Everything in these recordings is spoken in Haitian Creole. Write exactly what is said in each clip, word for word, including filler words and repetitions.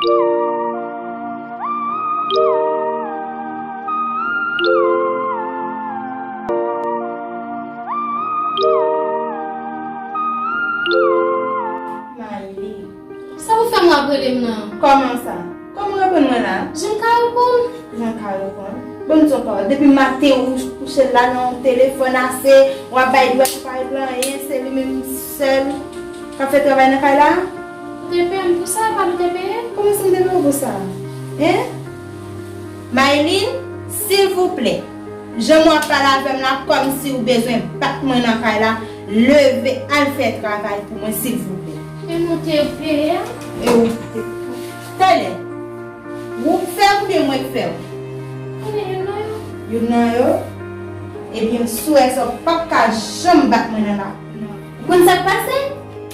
Mayli. Sa pou fè m w ap rele m nan? Kòman sa? Kòman w reponn mwen la? Jan m ka reponn? Jan m ka reponn? Bon, m di w yon pawòl. Depi maten ou kouche la nan yon telefòn ase, w ap bay dwèt ou pa regle anyen, se li menm sèl k ap fè travay nan kay la? Ou te peye m pou sa, e pa nou te peye m? Kòman sa m te peye w pou sa? Hein? Maylin, silvouplè, jan w ap pale avè m la, kòmsi w bezwen bat mwen nan kay la, leve al fè travay pou mwen, silvouplè. E nou te peye a? E ou te. Talè, ou k fè l oubyen mwen k fè l? Konnen youn nan yo. Youn nan yo? Ebyen, m swè sa w p ap ka janm bat mwen nan la. Ou konn sa k pase?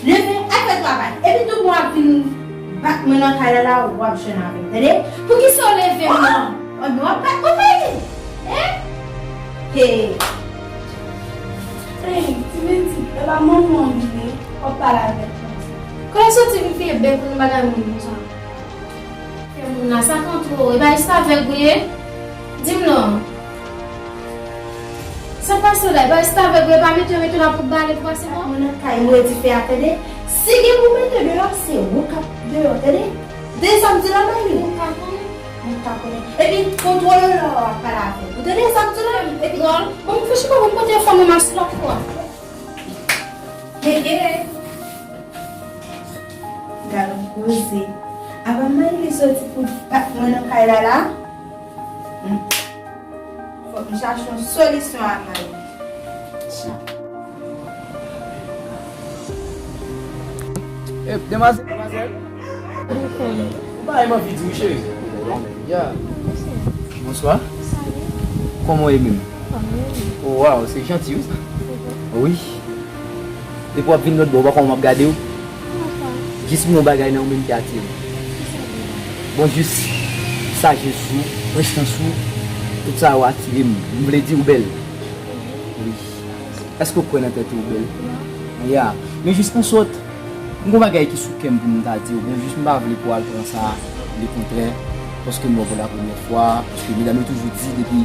Leve al fè travay. Epi tou bon ap vin bat mwen nan kay la la, w ap jwenn avè m, tande? Poukisa w leve m nan? An, w ap bat mwen, Maylin? Hein? Hey! Hey, ti Mendy, e pa manman w li ye, w ap pale avèk konsa. Kote w soti vin fouye bèk ou nan bagay moun konsa? Fè moun la, sa konn twò, e pa jis avèg ou ye? Di m non. Sa pase w la, e pa jis avèg ou ye, pa mete yo, mete w la pou bale, pou pase non. Mwen nan kay, m redi fè a, tande. Si gen pou mete deyò, se ou k ap deyò, tande. Tande sa m di la, Maylin? Mwen pa konnen. Mwen pa konnen. Epi, kontwole lè w ap pale avè m. Ou tande sa m di la? Epi, bon, m fouchi pa konn kote fò mwen mas lòt fwa. Hey, hey. Gad on koze. Apa Maylin soti pou bat mwen nan kay la la? Hmm. Fòk m chache yon solisyon a Maylin. E, demwazèl, demwazèl. Ou pa menm anvi di wi, cheri. Ya. Bonswa. Kòman w ye menm? Oh, waw, se janti wi sa. Wi. Depi w ap vin lòt bò, ou pa kwè m ap gade w? Jis m gen yon bagay nan ou menm ki atire m. Bon, jis sajès ou, prestans ou, tout sa yo atire m. M vle di ou bèl. Wi. Èske w kwè nan tèt ou, ou bèl? Ya. Men jis yon sòt, m gen yon bagay ki sou kè m pou m ta di w. Bon, jis m pa vle pou w al pran sa lekontrè, paske m wè w pou lapremyè fwa, paske medam yo toujou di depi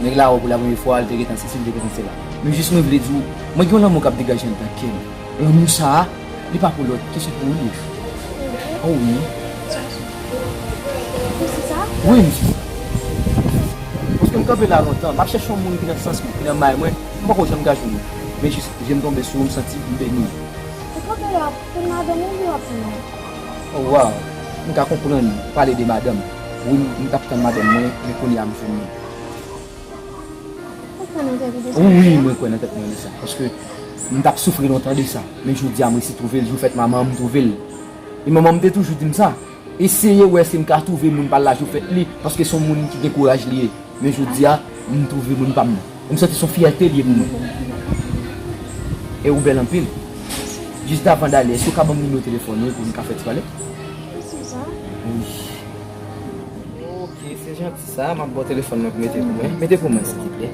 nèg la wè w pou lapremyè fwa, li te gentan sesi, li te gentan sela. Men jis mwen vle di w, mwen gen yon lanmou k ap degaje anndan kè m. Lanmou sa a, li pa pou lòt, ke se pou ou li ye. Oh wi. Ou se sa? Wi, m se sa. Paske m kanpe la lontan, m ap chèche yon moun ki nan sans mwen, ki nan may mwen, m poko janm ka jwenn li. Men jis je m tonbe sou ou, m santi m beni. Ou kanpe la pou madanm ou oubyen w ap pou mwen? Oh, waw. M ka konprann ou pale de madanm. Wi, m, m t ap tann madanm mwen, men kounye a m jwenn li. Ou kwè nan tèt ou de sa? Wi, mwen kwè nan tèt mwen de sa. Paske m t ap soufri lontan de sa. Men jodi a, m resi twouve l. Jou fèt manman m, m twouve l. E manman m te toujou di m sa. Eseye wè si m ka twouve moun pa l la jou fèt li. Paske se yon moun ki gen kouraj li ye. Men jodi a, m twouve moun pa m nan. E m santi se yon fyète li ye pou mwen. E ou bèl anpil. Jis avan d ale, èske w ka ban m nimewo telefòn ou pou n ka fè ti pale? Wi. Ok, se janti sa, m ap ba w telefòn mwen pou mete pou mwen. Mete pou mwen, silvouplè.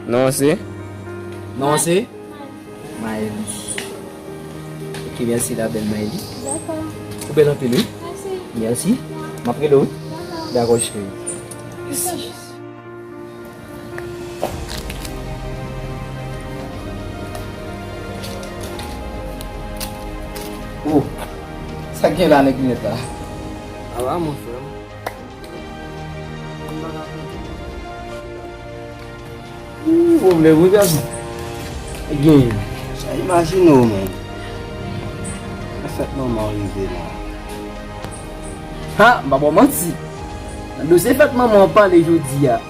Non, se? Non, se? Maëlie. Ok, mèsi, la belle Maëlie. Dakò. Ou bèl anpil, wi. Mèsi. Mèsi. M ap rele w, wi. Dakò. Dakò, cheri. Mèsi. Oh, sa k gen la, nèg linèt la? Ava, mon frè m. Ooh, pwoblèm, wi, gason. Gen. Sa imajine w, menm. Nan fèt manman w rive la. Ha, m pa ba w manti. Nan dosye fèt manman w pale jodi a.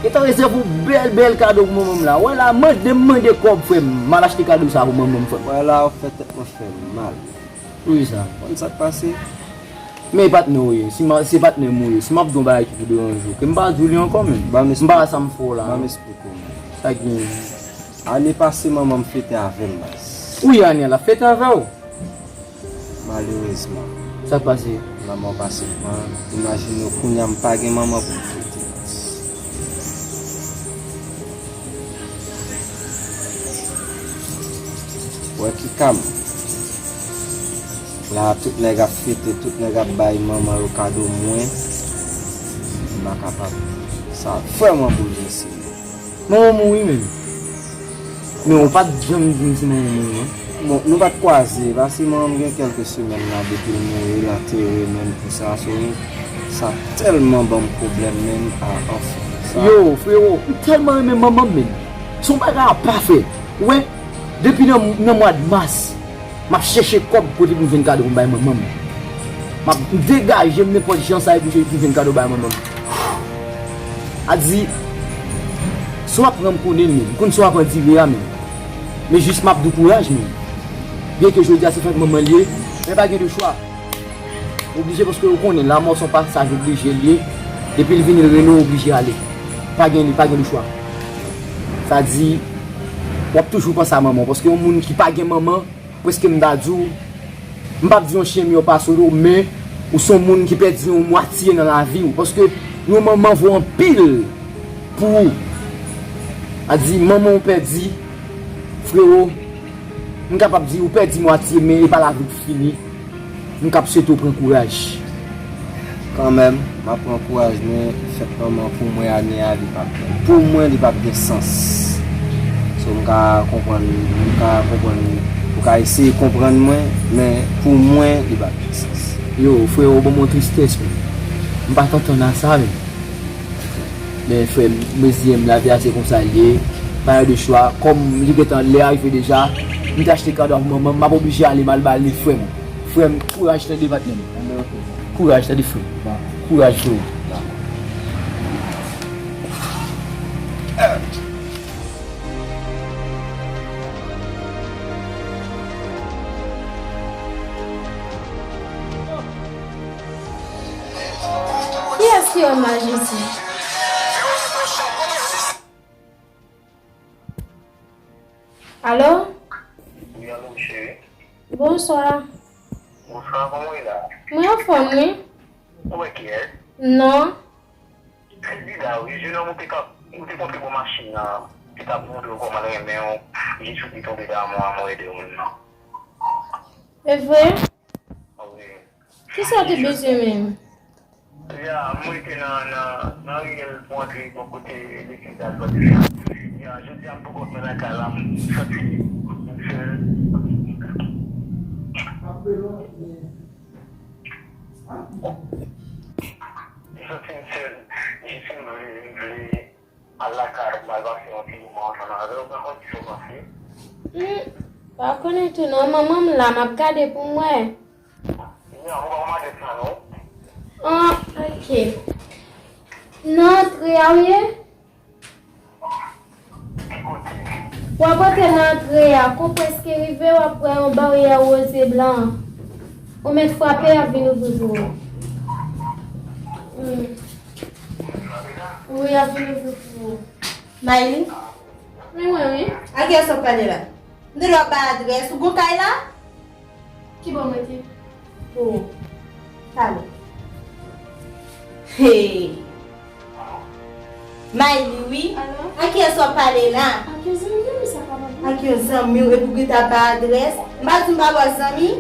Gentan rezève yon bèl, bèl kado pou manman m la. Wè la, mande m mande kòb, frè m. M al achte kado sa pou manman m, frè m. Wè la, w fè tèt mwen fè mal. Poukisa? Konn sa k pase? Men patnè w ye, si ma, se patnè m ou ye, si m ap di yon bagay ki pou deranje w, ke m pa di w li ankò menm. M pa wè sa m fè w la, non. Ban m esplike w, menm. Sa gen. Ane pase, manman m fete avè m, baz. Wi, ane a, l ap fete avè w. Malerezman. Sa k pase? Lanmò pase pran. Imajine w, kounye a m pa gen manman pou m fete. Wè ki ka m. La, tout nèg ap fete, tout nèg ap bay manman yo kado, mwen, m pa kapab. Sa vrèman boulvèse m. Manman mouri menm. Men ou pa t janm di m si manman mouri non. Bon, nou pa t kwaze, paske manman m gen kèlke semèn la depi l mouri, l antere menm pou sa, so, sa tèlman ban m pwoblèm menm, a, anfen, sa. Yo, frewo, m tèlman renmen manman m menm. Se yon bagay apa, frè. Ou wè, depi nan, nan mwa mas, m ap chèche kòb kote pou m jwenn kado pou m bay manman m. M ap degaje m nenpòt jan sa ye pou m jwenn kado bay manman m. A di, si w ap pran m konnen l menm, m konn si w ap pran dire a menm. Men jis m ap di w kouraj menm. Byenke jodi a se fèt manman l ye, men pa gen de chwa. Oblije paske ou konnen lanmò se yon pasaj oblije l ye. Depi l vini l rele w oblije ale. Pa gen, pa gen de chwa. Sa di, w ap toujou panse a manman w paske yon moun ki pa gen manman, prèske m ta di w, m p ap di yon chen miyò pase w, men ou se yon moun ki pèdi yon mwatye nan lavi w, paske yon manman vo anpil pou ou. A di, manman w pèdi, frewo, m kapab di ou pèdi mwatye, men e pa lavi w k fini. M k ap swete w pran kouraj. Kanmenm, m ap pran kouraj, men fèt manman pou mwen ane a, li p ap gen. Pou mwen, li p ap gen sans. So, m ka konprann, m ka konprann, ou ka eseye konprann mwen, men pou mwen, li p ap gen sans. Yo, frewo, ban m yon tristès, men. M pa t antann a sa, men. Men, frè m, reziyen m, lavi a se konsa l ye. Pa gen de chwa. Kòm li gentan lè a rive deja, m te achte kado a pou manman m, m ap oblije ale, m al ba li, frè m. Frè m, kouraj tande patnè m. Kouraj tande frè m. Kouraj frè m. Kiyès ki an majisyen? Alo? Wi, alo, cheri. Bonswa. Bonswa, kòman w ye la? Mwen anfòm, wi. Ou wè kiyès? Non. Se Dida, wi. Jenòm ou te ka, ou te kontre bò machin nan, ki t ap montre w kòman l renmen w, jis ou te tonbe damou a, mwen ede w menm nan. E vre? Wi. Kisa w te bezwen menm? Ya, mwen te nan, nan, nan riyèl pou antre bò kote legliz la, jodi a. Ya, jodi a m poko nan lakay la, m santi m sèl. M santi m sèl, jis m vle, m vle al lakay pou m al pase yon ti moman ansanm avè w, pa konn kisa w panse. Hmm, pa konnen tou non, manman m la, m ap gade pou m wè. Non, ou pa konn adrès la non. Ah, ok. Nan antre a w ye? W ap antre nan antre a, kou w prèske rive, w ap wè yon baryè woz e blan. Ou mèt frape, y ap vin ouvri pou ou. Hmm. Wi, y ap vin ouvri pou ou. Mayli? Wi, mwen, wi. A kiyès w ap pale la? M te dwe ap bay adrès. Ou gon kay la? Ki bò m rete? Oh, talè. Hey! Mayli, wi. Alo? A kiyès w ap pale la? Ak yon zanmi m, sa kapab wi. Ak yon zanmi w, epi w gentan ap bay adrès? M pa di m pa ba w zanmi?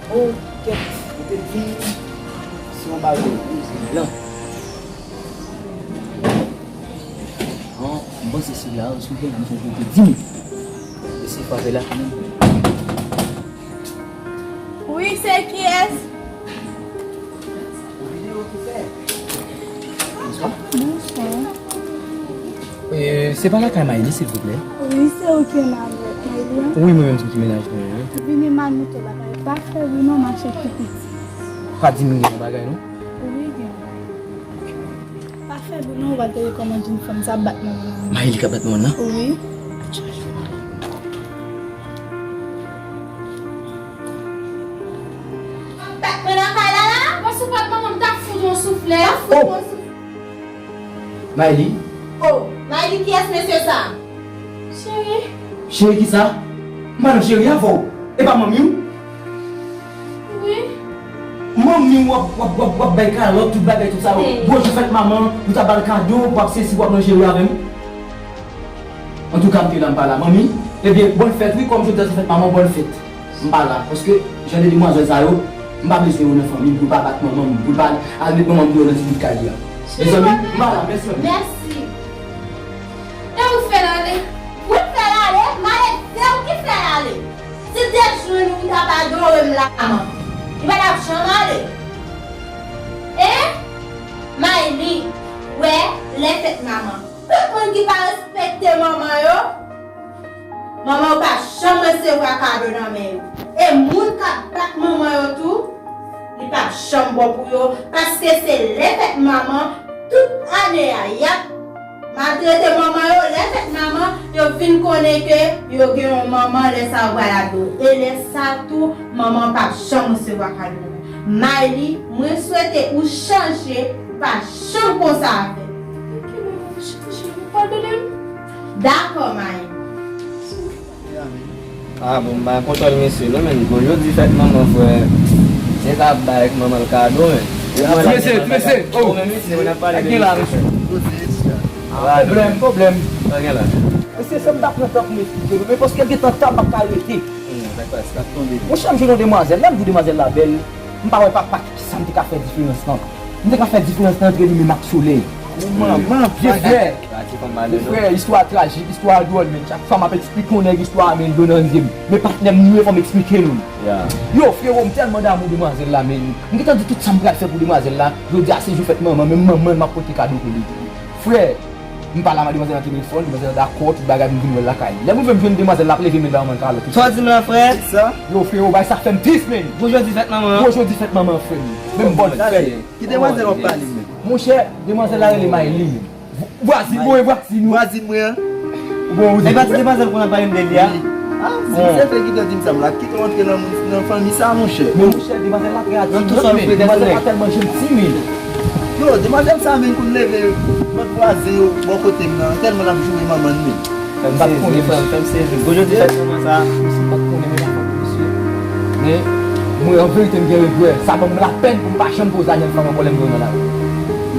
Oh, kèt, mwen te di se yon bagay woz e blan. Bon, m panse se la, sou fè m sonje te di m. Eseye frape la kanmenm. Wi, se kiyès? Bonswa. Bonswa. E, se pa lakay Mayli, silvouplè? Wi, se ou ki menaj Mayli an? Wi, mwen menm ki menaj mwen, wi. Vini mal moute lakay. Pa fè bri non, mache pi piti. Pa di m gen yon bagay, non? Wi, gen. Pa fè bri non, ou pa tande kòman jenn fanm sa ap bat manman l. Mayli k ap bat manman l? Wi. Bat mwen nan kay la, la? Mwen sou bat manman m, t ap fout yon souflèt. T ap fout yon souflèt. Mayli? Oh, Mayli, kiyès mesye sa? Cheri. Cheri kisa? M pa nan cheri avè w. E pa manmi w? Wi. Manmi w w ap, w ap, w ap, w ap bay kalòt, tout bagay, tout sa yo. Hey. Gwo jou fèt manman, ou ta ba l kado, w ap sesi, w ap nan cheri avè m. Antouka, m te la, m pa la. Manmi? Ebyen, bòn fèt, wi, kòm jodi a se fèt manman, bòn fèt. M pa la, paske jan de demwazèl sa yo, m pa bezwen yo nan fanmi m pou l pa bat manman m, pou l pa al met manman m deyò nan ti bout kay li a. Mezanmi, m pa la, mèsi anpil. Mèsi. E ou fè l ale? Ou fè l ale? Malè, se ou ki fè l ale. Si te jwenn ou, ou t ap adore m la, manman. Li pa t ap janm ale. Hein? Mayli, wè, lè fèt manman. Tout moun ki pa respekte manman yo, manman yo pa janm resevwa kado nan men yo. E moun k ap bat manman yo tou, li pa janm bon pou yo, paske se lè fèt manman, tout ane a, y ap maltrete manman yo. Lè fèt manman, yo vin konnen ke yo gen yon manman, lè sa yo pral adore. E lè sa tou, manman p ap janm resevwa kado nan men. Mayli, mwen swete ou chanje, ou pa janm konsa avè m. Ok, manman, m chanje, ou padone m? Dakò, Mayli. Ah, bon, m pa kontan mesye, non, men. Bon, jodi fèt manman, frè. Se ta ap bay ak manman l kado, men. Ti mesye, ti mesye, oh. Ou menm, mesye, ou nan pale de mesye. Ah, pwoblèm, pwoblèm. Sa gen la? Mesye, se m t ap pran tan pou m esplike nou, men paske l gen tan tab m ap ka rete. Hmm, dakò, sa ap tonbe. Monchè, m jwenn yon demwazèl. Lè m di demwazèl la bèl, m pa wè pa, pa ki sa m te ka fè diferans lan. M te ka fè diferans lan antre li menm ak solèy. Manman, vye frè. Vye frè, istwa trajik, istwa dwòl, men. Chak fwa m ap eksplike yon nèg istwa a, men dlo nan zye m. Men patnè m, nou fò m eksplike nou. Yo, frewo, m tèlman damou demwazèl la, men. M gentan di tout sa m pral fè pou demwazèl la. Jodi a se jou fèt manman, men manman l m ap pote kado pou li. Frè, m pale a demwazèl nan telefòn, demwazèl la dakò, tout bagay, m vin wè l lakay li. Lè m rive m jwenn demwazèl la ap leve men l bay manman l kalòt. Sa w di m la, frè? Yo, frewo, bagay sa fè m tris, men. Bon jodi fèt manman. Bon jodi fèt manman, frè m. Menm bòn frè. Ki demwazèl w ap pale, menm? Monchè, demwazèl la rele Mayli, menm. Vwazin mwen, vwazin ou. Vwazin mwen an. Bon, ou di. E pa ti demwazèl konn ap pale m de li a? Ah, si se frè ki te di m sa m la, kite w antre nan moun, nan fanmi sa, monchè. Men monchè, demwazèl la trè atirant, men. Demwazèl la tèlman janti, men. Yo, demwazèl sa menm konn leve lòt vwazen yo bò kote m nan, tèlman l ap joure manman l, men. Fè m sezi, frè m, fè m sezi. Bon jodi fèt manman sa. Misye pa t konnen menm afè pou misye. Men, mwen, an verite, m gen regrè. Sa ban m lapèn pou m pa janm poze a jèn fanm ankò lè m jwenn nan lari.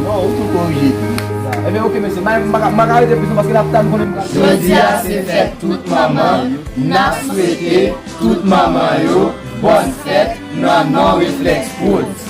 Non, ou tou korije tou. Ebyen, oke, mesye, m pa ka rete plis non, paske l ap tann konnen m pral. Jodi a se fèt tout manman, n ap swete tout manman yo bòn fèt nan non Reflex Prod.